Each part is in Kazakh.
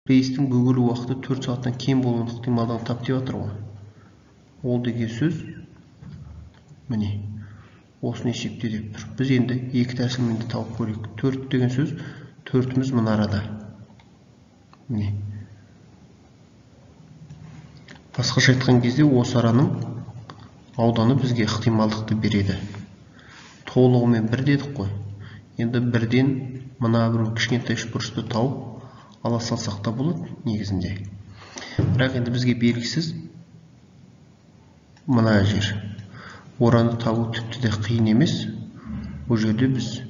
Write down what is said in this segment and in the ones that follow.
Рейстің бөгелу уақыты 4 сағаттан кем болуының ықтималдығын тап деп жатыр ғой. Ол деген сөз міне осыны есепте деп тұр. Біз енді екі тәсілмен де тауып көрейік. 4 деген сөз 4-іміз мына арада. Міне. Басқаша айтқан кезде осы араның ауданы бізге ықтималдықты береді. Толығымен 1 дедік қой. Енді 1-ден мына бір кішкентай үшбұрышты тауып ала салсақ та болады негізінде. Бірақ енді бізге белгісіз мына жер. Ораны табу тіпті де қиын емес. Бұл жерде біз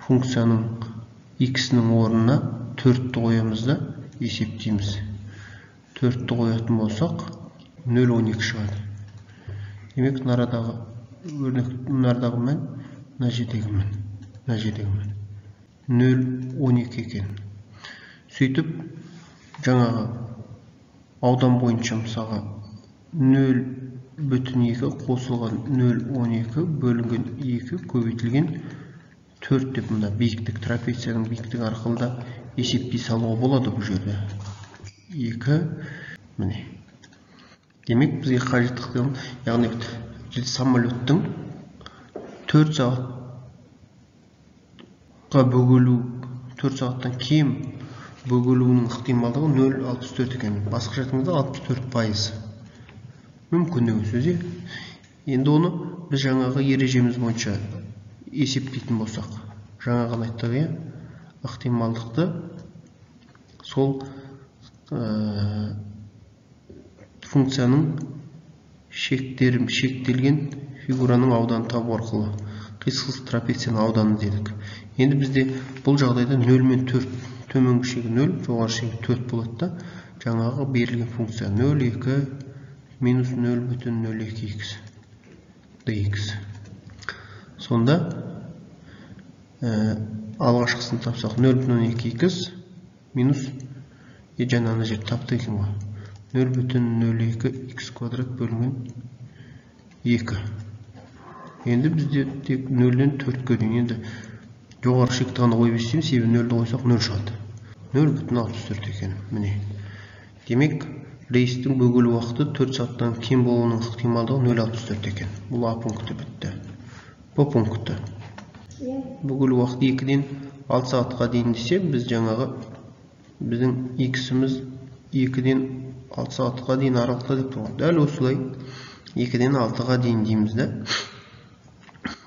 функцияның x-інің орнына 4-ті қоямыз да есептейміз. 4-ті қоятын болсақ 0,12 шығады. Демек, мынадағы өрнек, мынадағы мән, мына жердегі мән, мына жердегі мән 0,12 екен. Сөйтіп жаңағы аудан бойынша мысалға 0,2 қосылған 0,12 бөлінген 2 көбейтілген 4 деп мына биіктік, трапецияның биіктігі арқылы да есептей салуға болады бұл жерде. 2 міне. Демек, бізге қажетті ықтимал, яғни самолеттің 4 сағатқа бөгелу, 4 сағаттан кем бөгелуінің ықтималдығы 0,64 екен. Басқаша айтқанда 64% мүмкін деген сөз. Енді оны біз жаңағы ережеміз бойынша есептейтін болсақ, жаңа ғана айттық, иә, ықтималдықты сол функцияның шектелген фигураның ауданын табу арқылы қисықсыз трапецияның ауданы дедік. Енді бізде бұл жағдайда 0 мен 4, төменгі шегі 0, жоғары шегі 4 болады да, жаңағы берілген функция 0,2 минус 0,02 x dx. Сонда алғашқысын тапсақ 0,2 x минус, жаңа ана жерді тапты екен ғой, 0,02 x квадрат бөлінген 2. Енді бізде тек 0-ден 4-ке дейін. Енді жоғары шекті ғана қойып есептейміз, себебі 0-ді қойсақ 0 шығады. 0,64 екен. Міне. Демек, рейстің бөгелу уақыты 4 сағаттан кем болуының ықтималдығы 0,64 екен. Бұл А пункті бітті. Б пункті. Бөгелу уақыты 2-ден 6 сағатқа дейін десе, біз жаңағы біздің x-іміз 2-ден 6 сағатқа дейін аралықта деп тұр. Дәл осылай 2-ден 6-ға дейін дейміз да.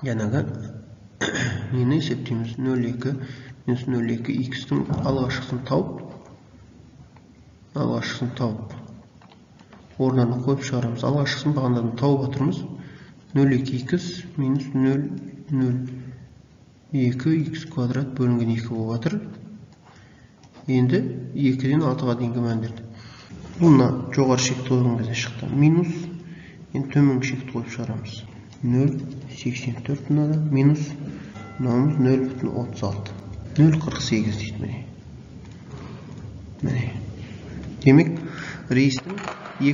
Жаңағы нені есептейміз? 0,2 минус 0,2 x-тің алғашқысын тауып, орнына қойып шығарамыз. Алғашқысын бағанадан тауып отырмыз. 0,2 x минус 0,02 x квадрат бөлінген 2 болып жатыр. Енді 2-ден 6-ға дейінгі мәндерді. Бұл мына жоғары шекті қойған кезде шықты. Минус, енді төменгі шекті қойып шығарамыз. 0,84 мынада, минус мынауымыз 0,36. 0,48 дейді міне. Міне. Демек, рейстің 2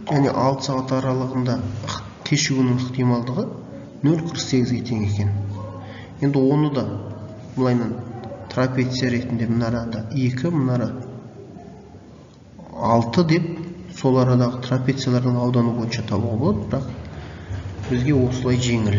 және 6 сағат аралығында кешігуінің ықтималдығы 0,48-ге тең екен. Енді оны да былайынан трапеция ретінде мына арада 2, мына ара 6 деп сол арадағы трапециялардың ауданы бойынша табуға болады, бірақ бізге осылай жеңіл.